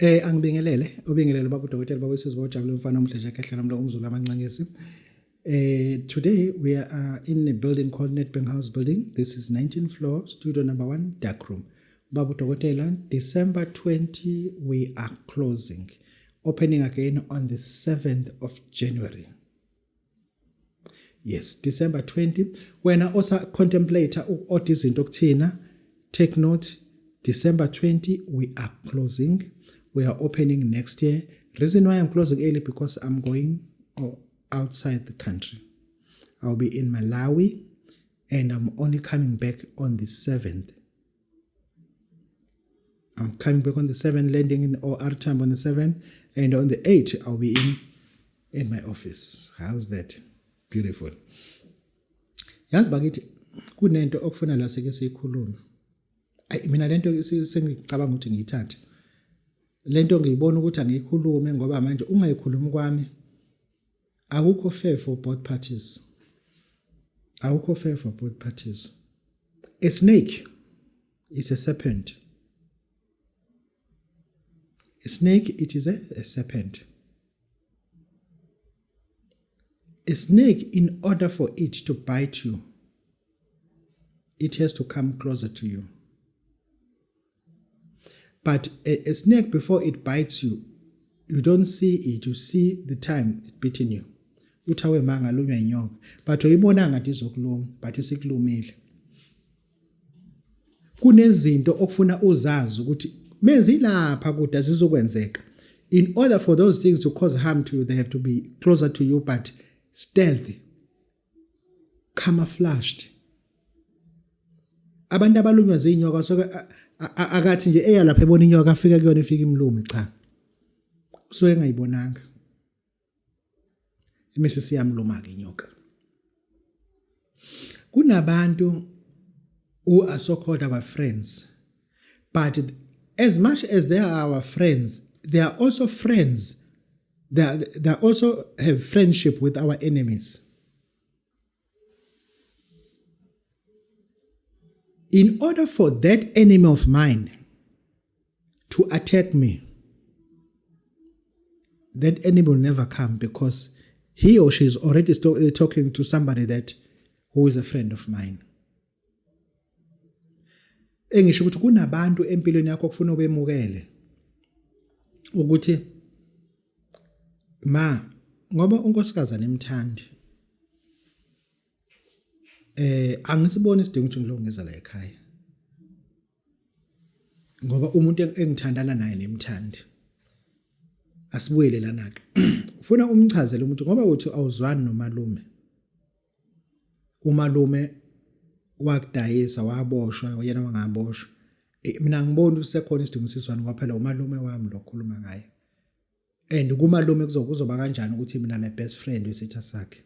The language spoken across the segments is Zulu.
Angibingelele, ubingelele baba udokotela baba wesizwe bawujabule umfana omuhle nje khehla lomlo umzulu amancangisi. Today we are in a building called Nedbank House building. This is 19th floor, studio number 1, dark room. Baba udokotela, December 20 we are closing. Opening again on the 7th of January. Yes, December 20. Wena osa contemplate uku-order izinto kuthina, take note, December 20 we are closing. We are opening next year. Reason why I'm closing early because I'm going outside the country. I'll be in Malawi and I'm only coming back on the 7th. I'm coming back on the 7th, landing in OR time on the 7th, and on the 8th I'll be in my office. How's that? Beautiful. Yazi bakithi kunento okufuna la sike siyikhulume. Ayi mina lento sengicabanga ukuthi ngiyithathe. Lento ngiyibona ukuthi angiyikhulume ngoba manje ungayikhulumi kwami akukho fair for both parties. Akukho fair for both parties. A snake is a serpent. A snake, it is a serpent. A snake, in order for it to bite you, it has to come closer to you. But a snake, before it bites you, you don't see it, you see the time it biting you. Uthi awe manga lunywa inyoka, but uyibona ngathi izokuluma, but isikulumile. Kunezinto okufuna uzazi ukuthi mezilapha kude zizokwenzeka. In order for those things to cause harm to you, they have to be closer to you, but stealthy, camouflaged. Abantu abalunywa zinyoka soke akathi nje eya lapha ebona inyoka afika kuyona ifika imlume, cha, usuke engayibonanga, imise siyamluma ke inyoka. Kunabantu who are so called our friends, but as much as they are our friends, they are also friends, they also have friendship with our enemies. In order for that enemy of mine to attack me, that enemy will never come because he or she is already talking to somebody that who is a friend of mine. Engisho ukuthi kunabantu empilweni yakho okufuna ubemukele ukuthi ma ngoba unkosikazi anemthandi angisiboni isidingo ukuthi ngilungise la ekhaya ngoba umuntu engithandana naye nemthandi. Asibuyele lana ke, ufuna umchazele umuntu ngoba uthi awuzwani nomalume, umalume wakudayisa waboshwa, yena wangaboshwa. Mina ngibona ukuthi sekhona isidingo siswana ngoba phela umalume wami lo khuluma ngaye, and kumalume kuzoba kanjani ukuthi mina my best friend wesitha sakhe?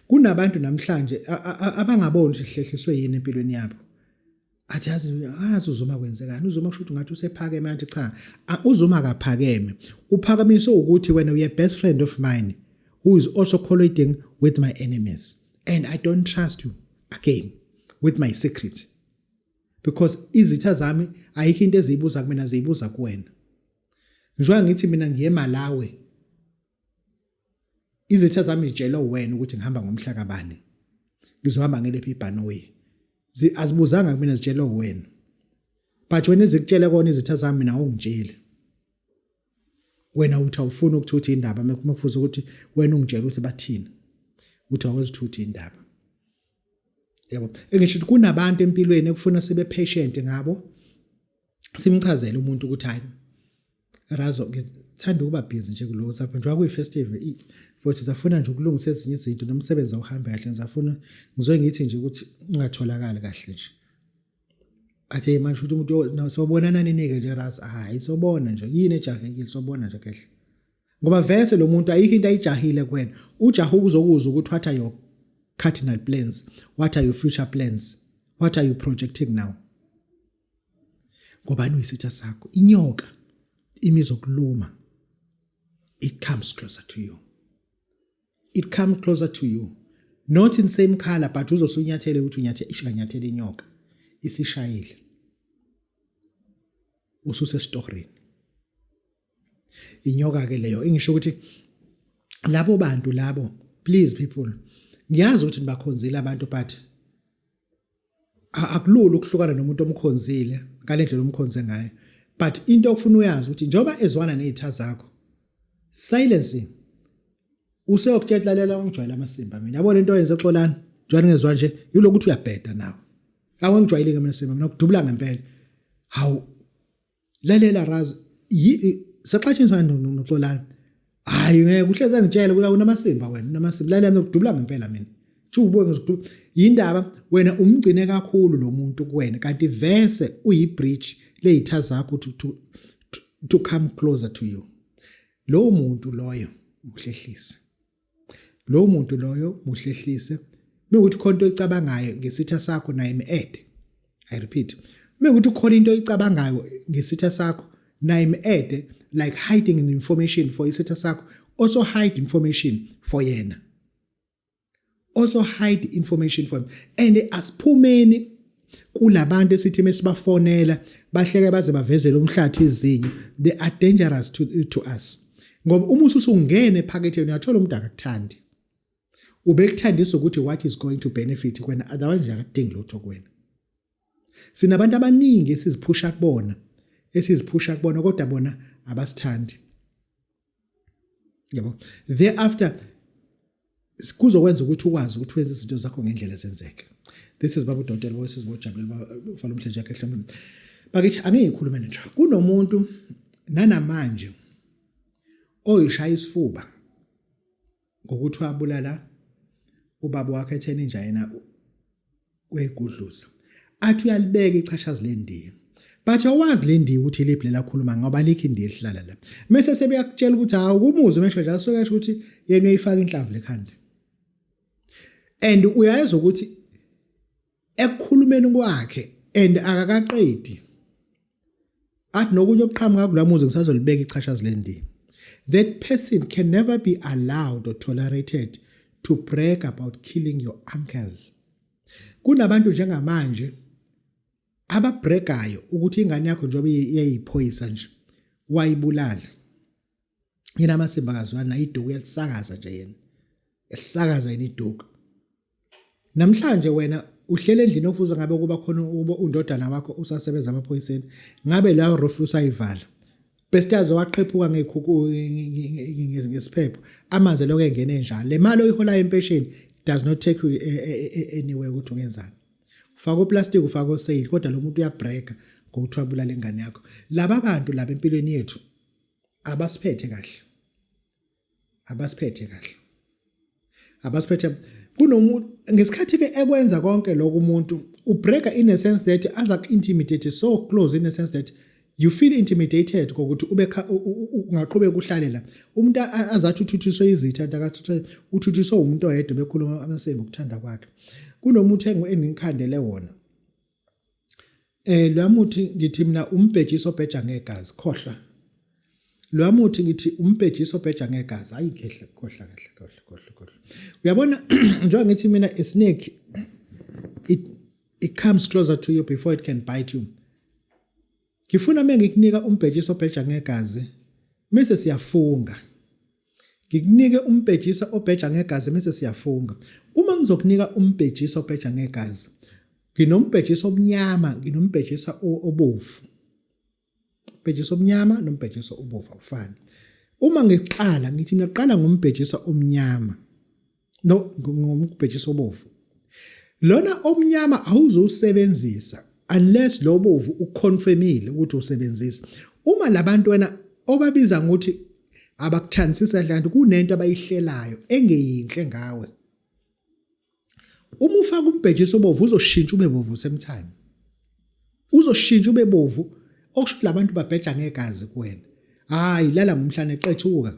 Kunabantu namhlanje abangaboni ukuthi sihlehliswe yini empilweni yabo, athi yazi azi uZuma kwenzekani, uZuma kusho ukuthi ngathi usephakeme, athi cha, uZuma akaphakeme, uphakamiswe ukuthi wena uye best friend of mine who is also colluding with my enemies, and I don't trust you again with my secret because izitha zami ayikho into eziyibuza kumina, ziyibuza kuwena. Njengoba ngithi mina ngiye Malawi, izitha zami zitshelwe wena ukuthi ngihamba ngomhla kabani, ngizohamba ngelephi ibhanoyi, azibuzanga kumina, zitshelwe wena. But wena ezikutshele kona izitha zami mina awungitsheli. Wena uthi awufuni ukuthutha indaba, mekufuze ukuthi wena ungitshela ukuthi bathini, uthi awuzithutha indaba. Yabo, engisho ukuthi kunabantu empilweni ekufuna sibe patient ngabo, simchazele umuntu ukuthi hayi Razo, ngithanda ukuba busy nje kulo WhatsApp njengoba kuyi-festive futhi safuna nje ukulungisa ezinye izinto nomsebenzi awuhambe kahle, ngizafuna ngizoye ngithi nje ukuthi ungatholakali kahle nje. Athi manje ukuthi umuntu sobonana nini-ke nje Razo? Hhayi, sobona nje, yini ejahekile, sobona nje kehle. Ngoba vese lo muntu ayikho into ayijahile kuwena, ujaha ukuzokuzwa ukuthi what are your cardinal plans, what are your future plans, what are you projecting now? Ngobani uyisitha sakho? Inyoka imizokuluma, it comes closer to you, it comes closer to you, not in same color, but uzosunyathele ukuthi unyathe ishinganyathela inyoka isishayile. Ususesitorini. Inyoka ke leyo ingisho ukuthi labo bantu labo, please people, ngiyazi ukuthi nibakhonzile abantu, but akulula ukuhlukana nomuntu omkhonzile ngale ndlela omkhonze ngayo. But into okufuna uyazi ukuthi njengoba ezwana nezitha zakho, silence him. Useyokutshela, lalela, ungijwayele amasimba mina, yabona into oyenze Xolani, njengoba ngezwa nje yilokuthi uyabheda nawe, awangijwayele ke mina simba mina kudubula ngempela. Hawu, lalela Razi, sexatshaniswa noXolani. Hayi, ngeke uhleze ngitshela ukuthi unamasimba wena, unamasimba. Lalela, mina kudubula ngempela mina. Thi ubuke ngizokudubula. Yindaba wena umgcine kakhulu lo muntu kuwena, kanti vese uyi-bridge leyitha zakho to come closer to you. Lowo muntu loyo muhlehlise, lowo muntu loyo muhlehlise. Mekuthi khona into oyicabangayo ngesitha sakho, naye m-add. I repeat, mekuthi khona into oyicabangayo ngesitha sakho, naye m-add. Like hiding information for isitha sakho, also hide information for yena, also hide information for him. And asiphumeni kulabantu esithi mesibafonela bahleke baze bavezele umhlathi izinyo. They are dangerous to us, ngoba uma usungene ephaketheni uyathola umuntu akakuthandi, ubekuthandisa ukuthi what is going to benefit kwena, otherwise nje akadingi lutho kuwena. Sinabantu abaningi esiziphusha kubona, esiziphusha kubona, kodwa bona abasithandi, yabo. Thereafter kuzokwenza ukuthi ukwazi ukuthi wenze izinto zakho ngendlela zenzeke. This is Baba uDokotela bosizibojabulele bafana umhleje yakhe ehlombe. Bakithi, angeke ngikhulume nje. Kunomuntu nanamanje oyishaya isifuba ngokuthi wabulala ubaba wakhe, etheni nje yena uyayigudluza, athi uyalibeka ichashazi lendiya, but awazi le ndiya ukuthi iliphi lelakhuluma, ngoba alikho indiya elihlala la. Mase sebeyakutshela ukuthi hawu, kumuzwe mesho njalo, suke esho ukuthi yena uyayifaka inhlamvu lekhanda. And uyayezwa ukuthi ekukhulumeni kwakhe and akakaqedi, athi nokunye okuqhamuka kulamuzi ngisazolibeka ichashazi lendiya. That person can never be allowed or tolerated to brag about killing your uncle. Kunabantu njengamanje ababregayo ukuthi ingane yakho njengoba iyayiphoyisa nje wayibulala. Yena amasimba akazwani naye, iduku uyalisakaza nje yena, elisakaza yena iduku. Namhlanje wena uhlele endlini ofuze ngabe kuba khona ukuba undodana wakho usasebenza amaphoyiseni, ngabe la roof usayivala. Bestazo waqhephuka ngekhukhu ngesiphepho, amanzi lokho engene njalo. Le mali oyiholayo empesheni does not take you anywhere ukuthi ungenzani. Ufaka uplastic, ufaka oseyili, kodwa lo muntu uyabreaka ngokuthi wabulala ingane yakho. Laba bantu laba empilweni yethu abasiphethe kahle, abasiphethe kahle, abasiphethe. Kunomuntu ngesikhathi ke ekwenza konke lokho, umuntu ubreaka in a sense that aza intimidate, so close in a sense that you feel intimidated kokuthi ube ungaqhubeka uhlale la. Umuntu azathi uthuthiswe izitha, akathuthiswe, uthuthiswe umuntu oyedwa bekhuluma amasembe ukuthanda kwakhe. Kunomuthi engikhandele wona, lo muthi ngithi mina umbhejiso obheja ngegazi. Khohlwa lo muthi, ngithi umbhejiso obheja ngegazi. Hayi, kehle, khohlwa kahle, khohlwa, khohlwa, khohlwa. Uyabona, njengoba ngithi mina a snake, it comes closer to you before it can bite you. Ngifuna mengikunika umbhejiso obheja ngegazi mase siyafunga. Ngikunike umbhejisa obheja ngegazi mase siyafunga. Uma ngizokunika umbhejisa obheja ngegazi, nginombhejisa omnyama, nginombhejisa obovu. Umbhejisa omnyama nombhejisa obovu awufani. Uma ngiqala ngithi ngiyaqala ngombhejisa omnyama, no, ngombhejisa obovu. Lona omnyama awuzowusebenzisa unless lo bovu uconfirmile ukuthi usebenzisa. Uma labantu wena obabiza ngokuthi abakuthandisisa kahle, kanti kunento abayihlelayo engeyinhle ngawe. Uma ufaka umbhejiso obovu, uzoshintsha ube bovu same time. Uzoshintsha ube bovu, okusho ukuthi labantu babheja ngegazi kuwena. Hayi, lala ngomhlane, qethuka.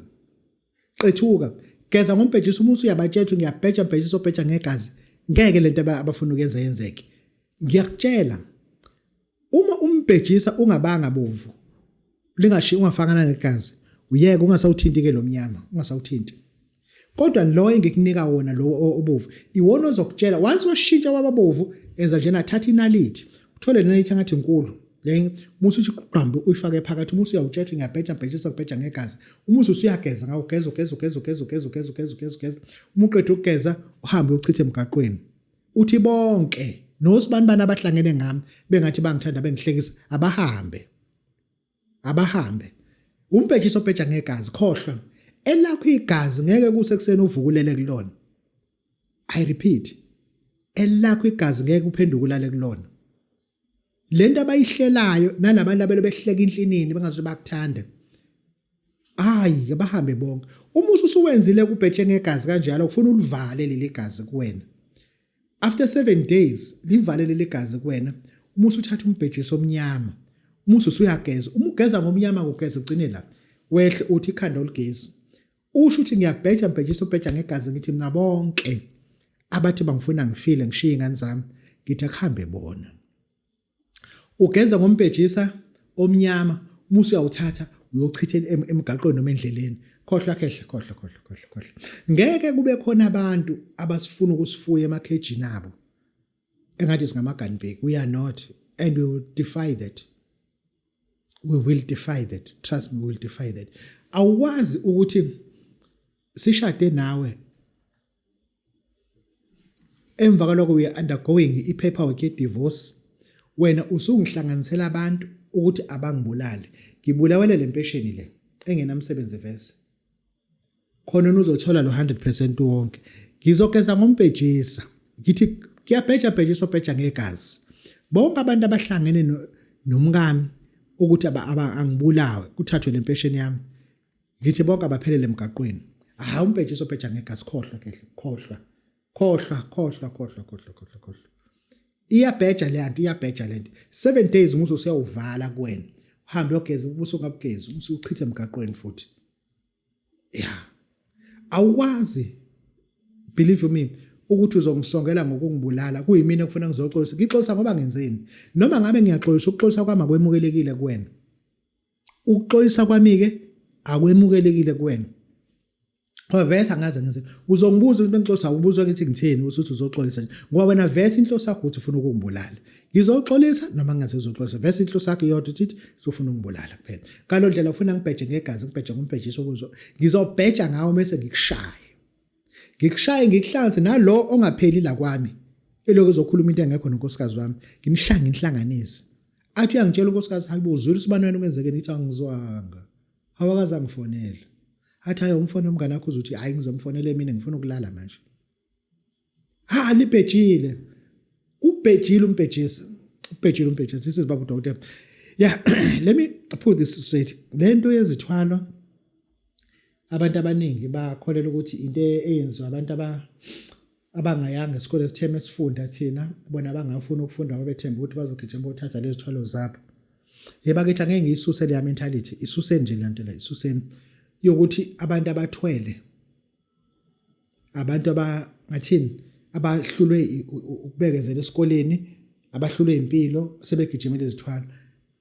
Qethuka. Geza ngombhejiso. Uma usuyabatshela ukuthi ngiyabheja mbhejiso obheja ngegazi, ngeke lento abafuna ukuyenza yenzeke. Ngiyakutshela. Uma umbhejisa ungabanga bovu, lingashi ungafakana negazi, uyeke ungasawuthinti ke lo mnyama, ungasawuthinti. Kodwa lo engikunika wona lo obovu, iwona ozokutshela once washintsha wababovu, enza njena, thatha inalithi. Uthole inalithi engathi inkulu. Le musu uthi qambu uyifake phakathi, umusu uyawutshetha ngiyabheja bhejisa kubheja ngegazi. Umusu usuyageza ngawo, ugeza ugeza ugeza ugeza ugeza ugeza ugeza ugeza ugeza. Uma uqeda ukugeza uhambe uchithe emgaqweni. Uthi bonke nosibanibani abahlangene ngami bengathi bangithanda bengihlekisa abahambe. Abahambe. Umbhejiso obheja ngegazi khohlwa. Elakho igazi ngeke kuse kuseni uvukulele kulona. I repeat, elakho igazi ngeke uphenduke ulale kulona. Lento abayihlelayo nalabantu abelo behleka inhlinini bengathi bakuthanda. Hayi, abahambe bonke. Uma usuwenzile kubheje ngegazi kanjalo ufuna ulivale leli gazi kuwena. After 7 days livale leli gazi kuwena. Uma usuthatha umbhejiso omnyama, uma usuyageza, uma ugeza ngomnyama ugeza ugcine la. Wehle uthi ikhanda oligezi. Usho ukuthi ngiyabheja mbhejisa ubheja ngegazi ngithi mina bonke abathi bangifuna ngifile ngishiye ingane zami ngithi akuhambe bona. Ugeza ngombhejisa omnyama uma usuyawuthatha uyochitha emgaqweni noma endleleni. Khohlwa khehle khohlwa khohlwa khohlwa khohlwa. Ngeke kube khona abantu abasifuna ukusifuya emakhejini abo. Engathi singamaganibheki. We are not and we will defy that. We will defy that. Trust me, we will defy that. Awukwazi ukuthi sishade nawe emva kwalokho we are undergoing i-paperwork ye-divorce wena usungihlanganisela abantu ukuthi abangibulale ngibulawele le mpesheni le engenamsebenzi vese khona uzothola lo 100% wonke ngizogeza ngombhejisa ngithi kuyabheja bhejisa obheja ngegazi bonke abantu abahlangene nomkami ukuthi angibulawe kuthathwe le mpesheni yami ngithi bonke abaphelele emgaqweni hawu umbhejiso obheja ngegazi khohlwa kehle khohlwa khohlwa khohlwa khohlwa khohlwa khohlwa khohlwa iyabheja le nto iyabheja le nto 7 days umusu usuyawuvala kuwena uhambe uyogeza ubuso ungabugezi usuchithe emgaqweni futhi yeah awukwazi believe me ukuthi uzongisongela ngokungibulala kuyimina ekufuna ngizoxolisa ngixolisa ngoba ngenzeni noma ngabe ngiyaxolisa ukuxolisa kwami akwemukelekile kuwena ukuxolisa kwami ke akwemukelekile kuwena ngoba vese angaze ngenze uzongibuza into engixolisa ubuzwa ngithi ngitheni usuthi uzoxolisa nje ngoba wena vese inhloso yakho ukuthi ufuna ukungibulala ngizoxolisa noma ngingaze uzoxolisa vese inhloso yakho iyodwa uthi usufuna ukungibulala kuphela ngalo ndlela ufuna ngibheje ngegazi ngibheje ngombhejiso kuzo ngizobheja ngawo mese ngikushaye ngikushaye ngikuhlanze nalo ongapheli la kwami elokhu ezokhuluma into engekho nonkosikazi wami nginishaye nginihlanganise athi uyangitshela unkosikazi hayibo uzwile usibani wena kwenzekeni ngithi angizwanga awakaze angifonele athi hayi umfone umngane wakho uzothi hayi ngizomfonela emini ngifuna ukulala manje ha libhejile ubhejile umbhejisa ubhejile umbhejisa this is baba udokotela yeah let me put this straight lento yezithwalo abantu abaningi bakholelwa ukuthi into eyenziwa abantu aba abangayanga esikole esitheme esifunda thina bona bangafuna ukufunda ngoba bethemba ukuthi bazogijima bothatha lezithwalo zabo yeba kithi angeke ngiyisuse leya mentality isuse nje le nto le isuseni yokuthi abantu abathwele abantu abangathini abahlulwe ukubekezela esikoleni abahlulwe impilo sebegijimela izithwalo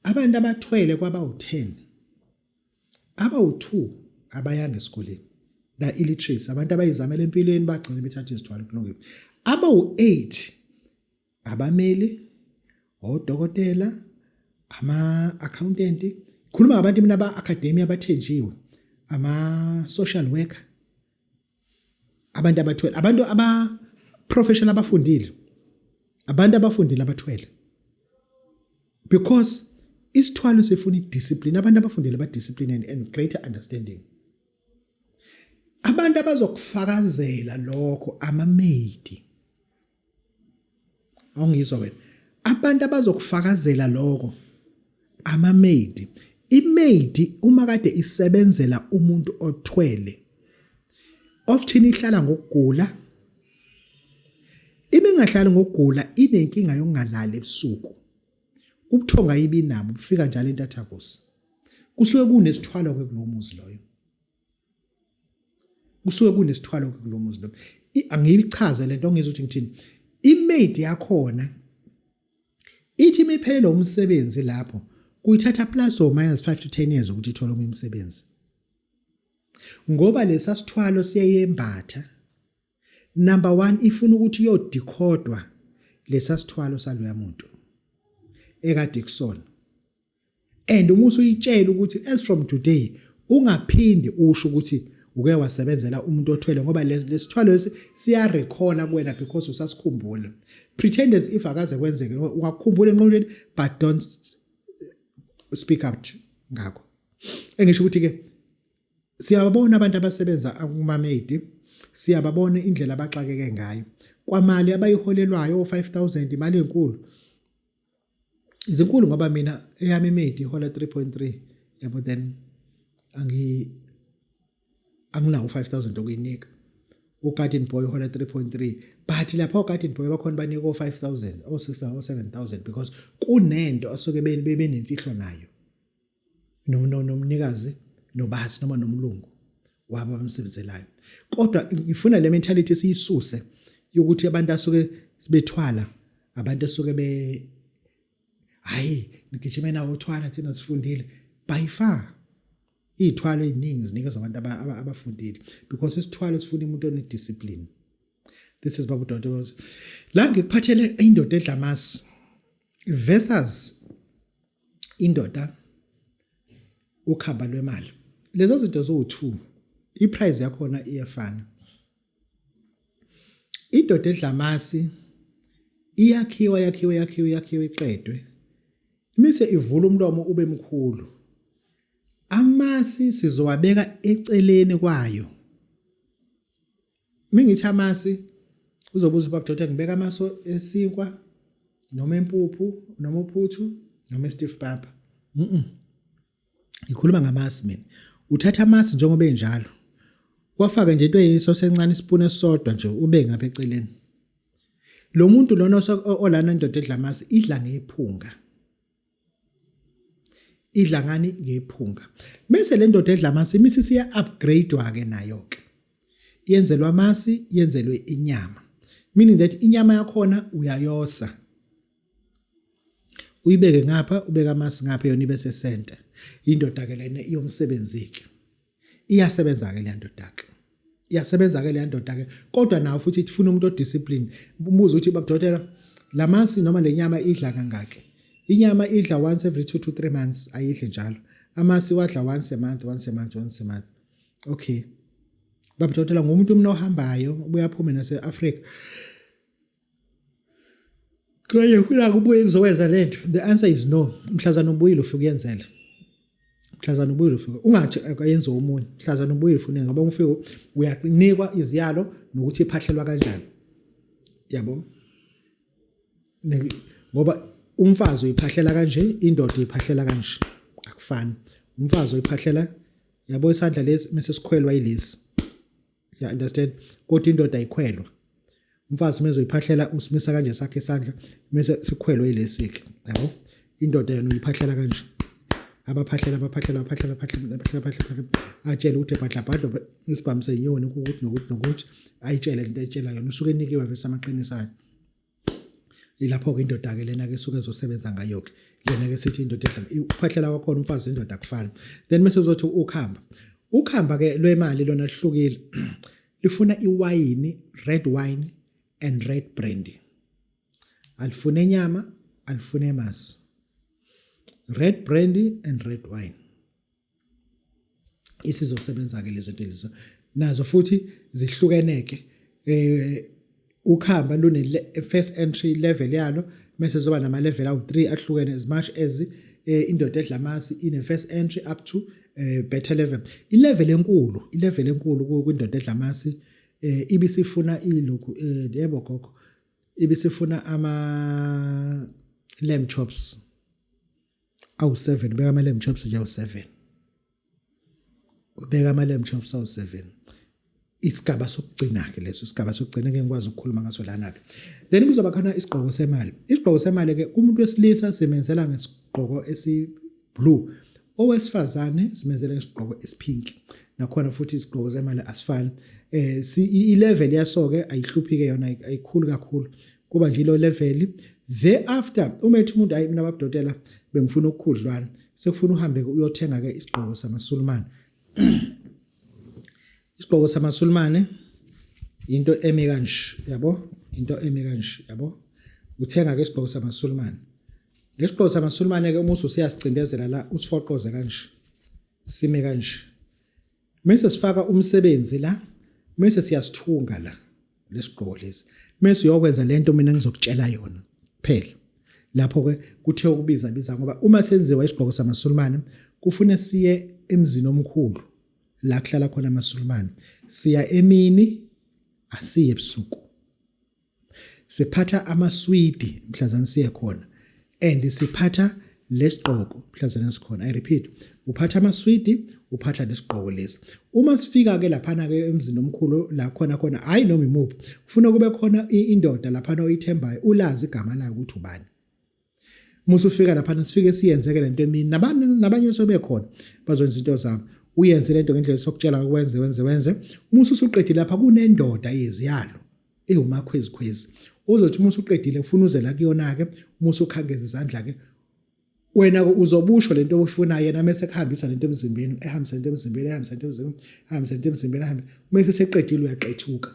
abantu abathwele kwaba u10 abawu-2 abayanga esikoleni the illiteracy abantu abayizamela empilweni bagcina bethatha izithwalo kulungile abawu-8 abameli odokotela ama-accountant khuluma ngabantu mina aba-academia abathenjiwe ama-social worker abantu abathwele abantu aba-professional abafundile abantu abafundile abathwele because isithwalo sifuna idiscipline abantu abafundile ba-discipline and greater understanding abantu abazokufakazela lokho amamedi awungizwa wena abantu abazokufakazela lokho amamaid imaid uma kade isebenzela umuntu othwele often ihlala ngokugula ima ingahlali ngokugula inenkinga yokungalali ebusuku ubuthongo ayibinabo bufika njalo entathakusa kusuke kunesithwalo ke kulowo muzi loyo kusuke kunesithwalo ke kulowo muzi loyo angiyichaze lento ngizwe ukuthi ngithini imaid yakhona ithi imiphelelo umsebenzi lapho kuyithatha plus or minus 5 to 10 years ukuthi ithole omunye umsebenzi ngoba lesa sithwalo siyayembatha number 1 ifuna ukuthi iyodikhodwa lesa sithwalo saloya muntu ekade kusona. And uma usuyitshela ukuthi as from today ungaphindi usho ukuthi uke wasebenzela umuntu othwele, ngoba lesithwalo lesi siyarekhola kuwena because usasikhumbula. Pretend as if akaze kwenzeke, ungakukhumbula enqondweni, but don't speak out ngakho. Engisho ukuthi ke siyababona abantu abasebenza kuma-maid, siyababona indlela abaxakeke ngayo kwamali abayiholelwayo, o-5000, imali enkulu, izinkulu, ngoba mina eyami imaid ihola 3.3, yabo. Then anginawo 5000 okuyinika. U-garden boy uhola 3.3, but lapha o-garden boy bakhona banika o-5000, o-6, o-7000, because kunento asuke benemfihlo nayo nomnikazi, nobasi noma nomlungu wabo abamsebenzelayo. Kodwa ngifuna le mentality siyisuse yokuthi abantu asuke bethwala, abantu asuke be hayi ngigijime nawo uthwala, thina sifundile. By far iy'thwalo ey'ningi zinikezwa abantu abafundile, because isithwalo sifuna umuntu one-discipline. This is Babu Dr. La ngikuphathele indoda edla amasi versus indoda ukhamba lwemali. Lezo zinto ziwu-2, iprice yakhona iyafana. Indoda edla amasi iyakhiwa, yakhiwe, yakhiwe, yakhiwe, iqedwe, mise ivula umlomo ube mkhulu. Amasi sizowabeka eceleni kwayo. Mingithi amasi, uzobuza ubaba Dr, ngibeka amaso esinkwa noma empuphu noma uphuthu noma istiff papa? Ngikhuluma ngamasi mina. Uthatha amasi njengoba enjalo, wafaka nje into eyisosi encane, isipuni esisodwa nje, ube ngapha eceleni. Lo muntu lona olana, indoda edla amasi, idla ngephunga. Idla ngani? Ngephunga. Bese le ndoda edla amasi imisi siya upgradewa ke nayo ke, yenzelwa amasi, yenzelwe inyama, meaning that inyama yakhona uyayosa, uyibeke ngapha, ubeka amasi ngapha, yona ibe sesenta. Indoda ke lena iyomsebenzi ke, iyasebenza ke le ndoda ke, iyasebenza ke le ndoda ke. Kodwa nawo futhi ifuna umuntu odiscipline. Umbuzo uthi, babudokotela, lamasi noma le nyama idla kangaki? Inyama idla once every 2 to 3 months, ayidli njalo. Amasi wadla once a month, once a month, once a month. Okay babudokotela, ngumuntu mina ohambayo, ubuya aphume nase-Afrika kanye, ufuna kubuye kuzokwenza lento? The answer is no. Mhlazana ubuyile, ufike uyenzela. Mhlazana ubuyile, ufike, ungathi akayenze omunye. Mhlazana ubuyile, ufune, ngoba ufike uyanikwa iziyalo nokuthi iphahlelwa kanjani, yabo, ngoba umfazi uyiphahlela kanje, indoda uyiphahlela kanje, akufani. Umfazi uyiphahlela, yabo, isandla lesi mase sikhwelwa yilesi, ya understand? Kodwa indoda ayikhwelwa. Umfazi uma ezoyiphahlela usimisa kanje sakhe isandla, bese sikhwelwe yilesi-ke, yabo. Indoda yona uyiphahlela kanje, abaphahlela, abaphahlela, abaphahlela, abaphahlela, abaphahlela, abaphahlela, atshele ukuthi bhadla bhadla, isibhamu senyoni, ukuthi nokuthi nokuthi, ayitshele lento ayitshela yona, usuke enikiwe vese amaqiniso ayo. Ilapho-ke indoda-ke lena-ke esuke ezosebenza ngayo-ke lena-ke sithi indoda edla ukuphahlela kwakhona umfazi, indoda kufana. Then mase uzothi ukhamba, ukhamba-ke lwemali lona lihlukile, lifuna iwayini, red wine and red brandy. Alifune nyama, alifune masi, red brandy and red wine. Isizosebenza ke lezo lezo nazo futhi zihlukeneke. Ukhamba lune first entry level yalo, bese zoba nama level awu3 ahlukene, as much as indoda edla amasi ine first entry up to better level. I level enkulu, i level enkulu kwindoda edla amasi ibisifuna ilokhu, yebo gogo, ibisifuna ama lamb chops awu7. Beka ama lamb chops nje awu7, ubeka ama lamb chops awu7. Isigaba sokugcina ke leso, isigaba sokugcina ngeke ngikwazi ukukhuluma ngaso lana ke. Then kuzoba khona isigqoko semali. Isigqoko semali ke, umuntu wesilisa simenzela ngesigqoko esi blue, owesifazane simenzela ngesigqoko esipink. Nakhona futhi isigqoko semali asifani. Si i level yaso ke ayihluphike yona, ayikhulu kakhulu, kuba nje ilo level. Thereafter uma ethi umuntu, "Hayi mina babudokotela, bengifuna ukukhudlwana," sekufuna uhambe uyothenga ke isigqoko samaSulumane. Isigqoko samaSulumane into emi kanje, yabo, into emi kanje, yabo. Uthenga ke isigqoko samaSulumane. Lesigqoko samaSulumane ke uma usuyasicindezela la usifoqoze kanje. Sime kanje. Mese sifaka umsebenzi la, mese siyasithunga la lesigqoko lesi. Mese uyokwenza lento mina ngizokutshela yona kuphela. Lapho ke kuthe ukubiza biza ngoba uma senziwa isigqoko samaSulumane kufune siye emzini omkhulu la kuhlala khona amaSulumane. Siya emini asiye ebusuku. Siphatha amaswidi mhlazane siye khona and siphatha lesigqoko mhlazane sikhona. I repeat, uphatha amaswidi, uphatha lesigqoko lesi. Uma sifika ke laphana ke emzini omkhulu la khona khona hayi noma imuphi, kufuna kube khona indoda laphana oyithembayo, ulazi igama layo ukuthi ubani. Musa ufika lapha sifike siyenzeke lento emini nabanye nabanye sobekhona bazwenza into zabo uyenze lento ngendlela sokutshela ukwenze wenze wenze musa usuqedile lapha kunendoda yeziyalo ewumakhwezi khwezi uzothi uma usuqedile ufuna uze la kuyona ke musa ukhangeza izandla ke wena uzobusho lento oyifunayo yena mese kuhambisa lento emzimbeni ehambisa lento emzimbeni ehambisa lento emzimbeni ehambisa lento emzimbeni ehambisa mese seqedile uyaqethuka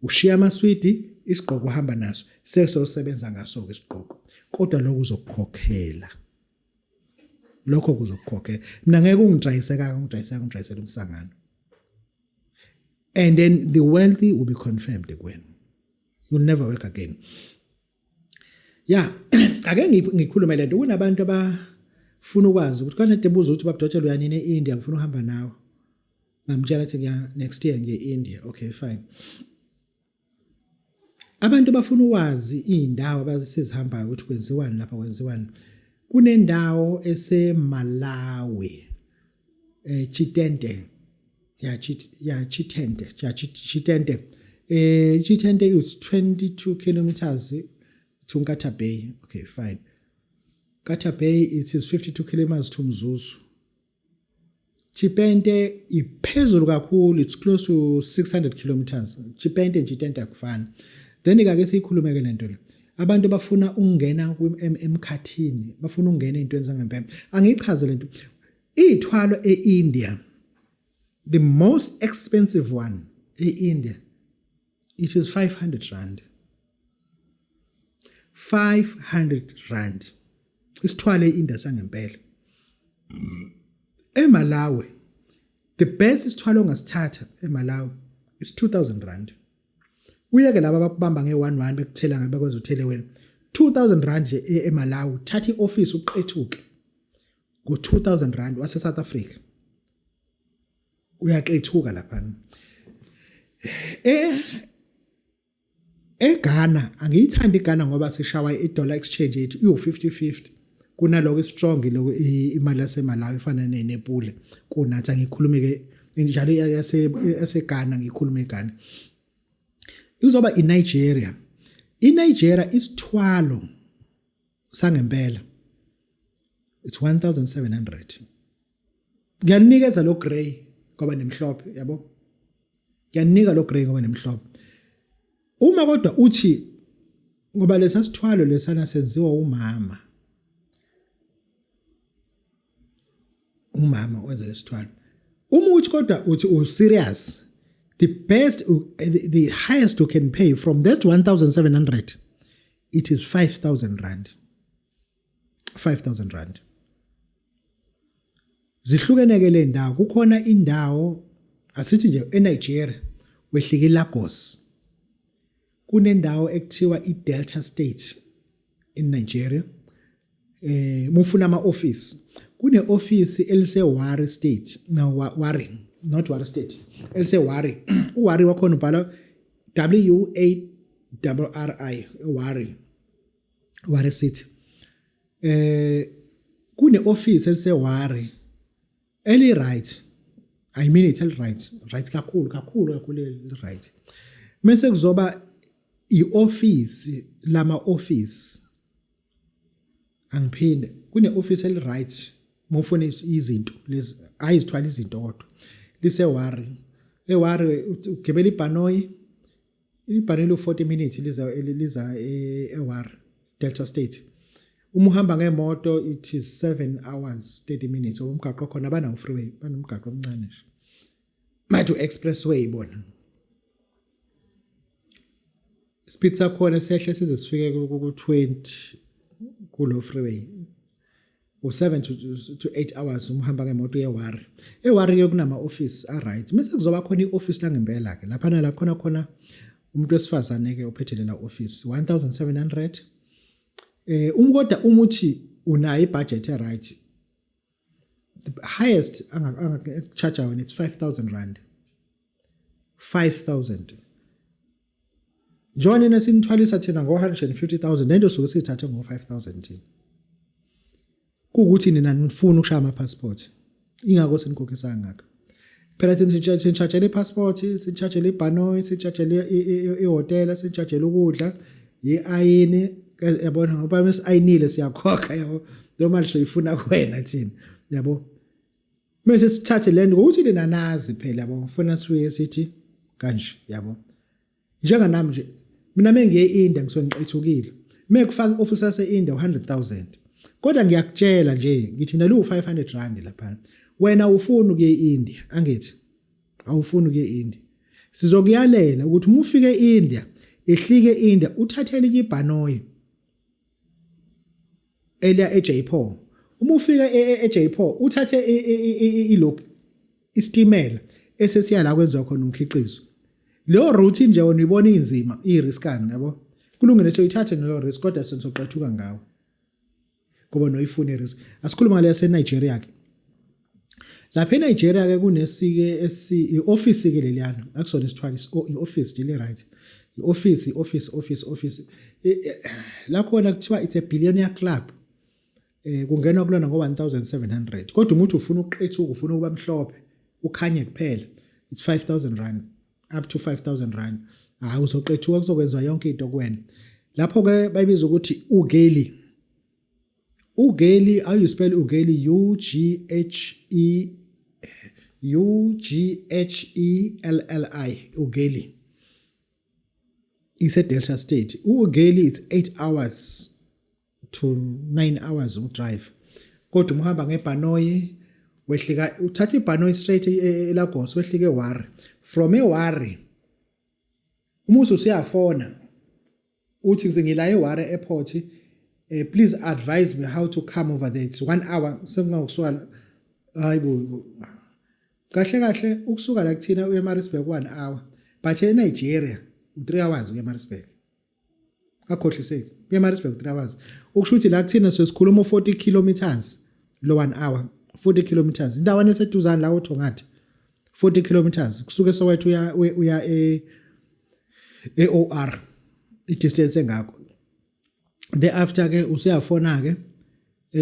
Ushiya amaswidi, isigqoko uhamba naso, sesosebenza ngaso-ke isigqoko. Kodwa lokho uzokukhokhela. Lokho kuzokukhokhela. Mina ngeke ungidrayise kanga, ungidrayise ungidrayisele umsangano. And then the wealthy will be confirmed kuwena. You'll never work again. Ya, ake ngikhulume lento kunabantu abafuna ukwazi ukuthi kanade buza ukuthi babudokotela uyanini e-India ngifuna uhamba nawe. Ngamtshela ukuthi ngiya next year ngiye e-India. Okay, fine. Abantu bafuna ukwazi izindawo abasizihambayo ukuthi kwenziwani lapha kwenziwani. Kunendawo eseMalawi eh Chitente ya Chit ya Chitente ya Chitente eh Chitente is 22 kilometers to Nkata Bay. Okay, fine. Nkata Bay it is 52 kilometers to Mzuzu. Chipente iphezulu kakhulu it's close to 600 kilometers Chipente nje itente akufani then ke siyikhulume ke lento le abantu bafuna ukungena emkhathini bafuna ukungena ezintweni zangempela angiyichaze lento iy'thwalo e-India the most expensive one e-India it is 500 rand 500 rand isithwale e-India sangempela eMalawi the best isithwalo ongasithatha eMalawi is 2000 rand uyeke laba abakubamba nge-1 1 bekuthela ngabe bakwenza uthele wena 2000 rand nje eMalawi thatha i-office uqethuke ngo-2000 rand wase South Africa uyaqethuka laphana eh eGhana angiyithandi iGhana ngoba sishawa i-dollar exchange yethu iwu 50-50 kunaloko strong lokho imali yaseMalawi ifana neNepule kunathi angikhulume ke njalo yase yaseGhana ngikhulume eGhana izoba iNigeria iNigeria isithwalo sangempela it's 1700 ngiyanikeza lo grey ngoba nemhlophe yabo ngiyanika lo grey ngoba nemhlophe uma kodwa uthi ngoba lesa sithwalo lesana senziwa umama umama wenza lesithwalo uma uthi kodwa uthi u serious the best the highest you can pay from that 1700 it is 5000 rand 5000 rand zihlukene ke le ndawo kukhona indawo asithi nje eNigeria wehlike iLagos kunendawo ekuthiwa iDelta State in Nigeria eh mufuna ama office kune office elise Warri State no Warri not Warri State elise Warri uWarri wakhona ubhala W A R R I Warri Warri City eh kune office elise Warri eli right I mean it eli right right kakhulu kakhulu kakhulu eli right mase kuzoba ioffice lama office angiphinde kune office eli right mufuna izinto lezi ayizithwala izinto kodwa lise worry eworry ugibela ibhanoyi ibhanoyi lu 40 minutes liza liza eWarri Delta State uma uhamba ngemoto it is 7 hours 30 minutes umgaqo khona abanawo freeway banomgaqo omncane nje bathi expressway bona speed sakhona sehle size sifike ku 20 Kulo freeway u7 to 8 hours uma uhamba ngemoto uye Warri. EWarri ke kunama office a right. Mase kuzoba khona ioffice la ngempela ke lapha la khona khona umuntu wesifazane ke ophethe lela office 1700. Uma kodwa uma uthi unayo ibudget e right, the highest anga-charge wena, it's R5000, 5000. Njengoba nina sinithwalisa thina ngo-150,000, lento suke siyithathe ngo-5000 thina, kuwukuthi nina nifuna ukushaya ama-passport, ingakho sinikhokhisa kangaka. Phela thina sinishajela i-passport, sinishajela ibhanoyi, sinishajela ihhotela, sinishajela ukudla, i-ayini, yabona, ngoba mesi-ayinile siyakhokha, yabo. Leyo mali soyifuna kuwena thina, yabo. Mase sithathe le nto ngokuthi nina nazi phela, yabo, funa sibuye sithi kanje, yabo. Njenganami nje mina, mengiye e-India ngisuke ngiqethukile, mekufaka i-office yase-India 100,000, kodwa ngiyakutshela nje ngithi mina lu R500 lapha. Wena ufuna ukuye e-India, angithi awufuni ukuye e-India? Sizokuyalela ukuthi uma ufike e-India, ehlike e-India, uthathe elinye ibhanoyi eliya eJaipur. Uma ufika eJaipur, uthathe ilokhu isitimela esesiya la kwenziwa khona umkhiqizo. Leyo route nje wena uyibona inzima, i-riskani, yabo. Kulungile, soyithathe naleyo risk, kodwa senizoqethuka ngawo ngoba noyifuna i-risk. Asikhuluma ngale yase-Nigeria ke. Lapha eNigeria ke kunesike esi i-office ke leliyana, akusona isithwalisi, i-office nje le right, i-office, office, office, office la khona kuthiwa it's a billionaire club. Kungenwa kulona ngo-1700, kodwa umuntu ufuna ukuqethuka, ufuna ukuba mhlophe, ukhanye kuphela, it's R5000, up to R5000. Hayi, uzoqethuka, kuzokwenziwa yonke into kuwena. Lapho ke bayibiza ukuthi Ughelli. Ughelli, how you spell Ughelli? U G H E U G H E L L I, Ughelli ise Delta State. Ughelli, it's 8 hours to 9 hours udrive, kodwa uma uhamba ngebhanoyi, wehlika, uthatha ibhanoyi straight eLagos, wehlike eWarri. From eWarri, uma usuyafona uthi, "Ngila eWarri Airport, please advise me how to come over there." It's 1 hour sekungakusuka. Hayibo, kahle kahle ukusuka la kuthina uye eMaritzburg 1 hour, but eNigeria u3 hours uye eMaritzburg. Akhohliseki, uye eMaritzburg 3 hours. Ukusho ukuthi la kuthina sesikhuluma 40 kilometers lo 1 hour, 40 kilometers, indawana eseduzane la oThongathi, 40 kilometers kusuke Soweto uya e eOR, i-distance engakho. Thereafter ke usuyafona ke,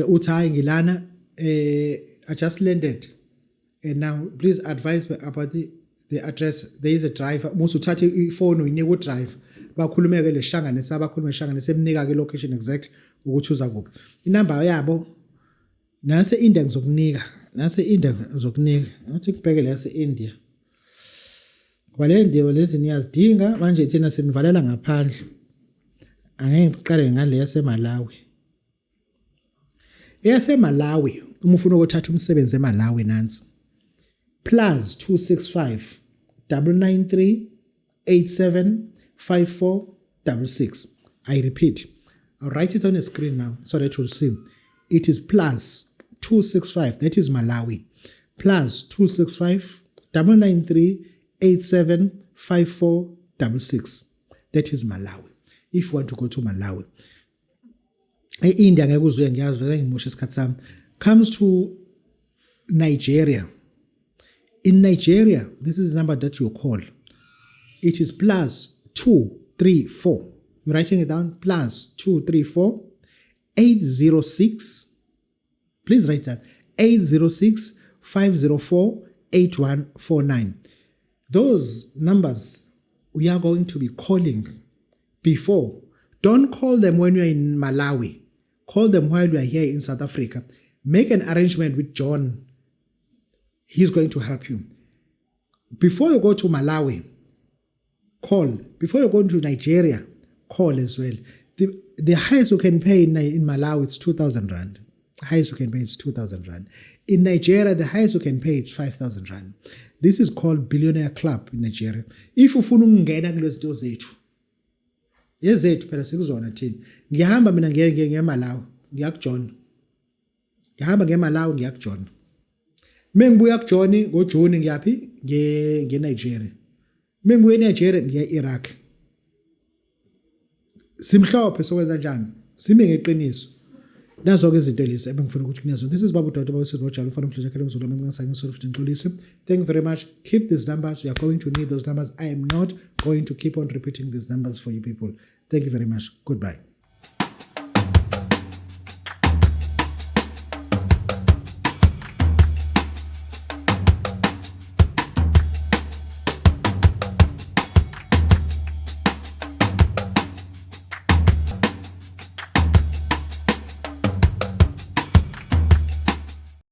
uthi, "Hayi, ngilana, I just landed and now please advise me about the address. There is a driver." Musu uthatha ifone uyinika udriver, bakhulumeke leshangane, sabakhuluma eshangane, semnika ke location exactly ukuthi uza kuphi. Inamba yabo nase India ngizokunika, nase India ngizokunika, ngathi kubheke la se India, ngoba le ndiwo lezi niyazidinga manje, thina sinivalela ngaphandle. Angeke ngiqale ngale yaseMalawi. EyaseMalawi, uma ufuna ukuthatha umsebenzi eMalawi, nansi: +265 993 87 54 66. I repeat, I'll write it on the screen now so that you'll see. It is +265, that is Malawi, +265 993 87 54 66. That is Malawi, if you want to go to Malawi. E-India ngeke uzuye, ngiyazi vele ngimosha isikhathi sami. Comes to Nigeria. In Nigeria, this is the number that you call. It is +234, you're writing it down? +234 806, please write that, 806 504 8149. Those numbers we are going to be calling before. Don't call them when you're in Malawi. Call them while you are here in South Africa. Make an arrangement with John. He's going to help you. Before you go to Malawi, call. Before you go to Nigeria, call as well. The highest you can pay in Malawi, it's R2000. Highest you can pay is R2000. In Nigeria, the highest you can pay is R5000. This is called Billionaire Club in Nigeria. If ufuna ukungena kulezi zinto zethu, ezethu phela, sikuzona thina. Ngiyahamba mina, ngiye ngiye eMalawi. Ngiyakujohn. Ngihamba ngeMalawi, ngiyakujohn. Mengibuya kuJohn ngoJune, ngiyaphi? Nge Nigeria. Mengibuya eNigeria, ngiya eIraq. Simhlophe, sokwenza njani? Sime ngeqiniso. Nazo-ke izinto lezi ebengifuna ukuthi kunazo. This is Babu Dota Bawesizwe Ojalo ufana umhloja khale mzulu amancane sangisolo futhi ngixolise. Thank you very much. Keep these numbers. You are going to need those numbers. I am not going to keep on repeating these numbers for you people. Thank you very much. Goodbye.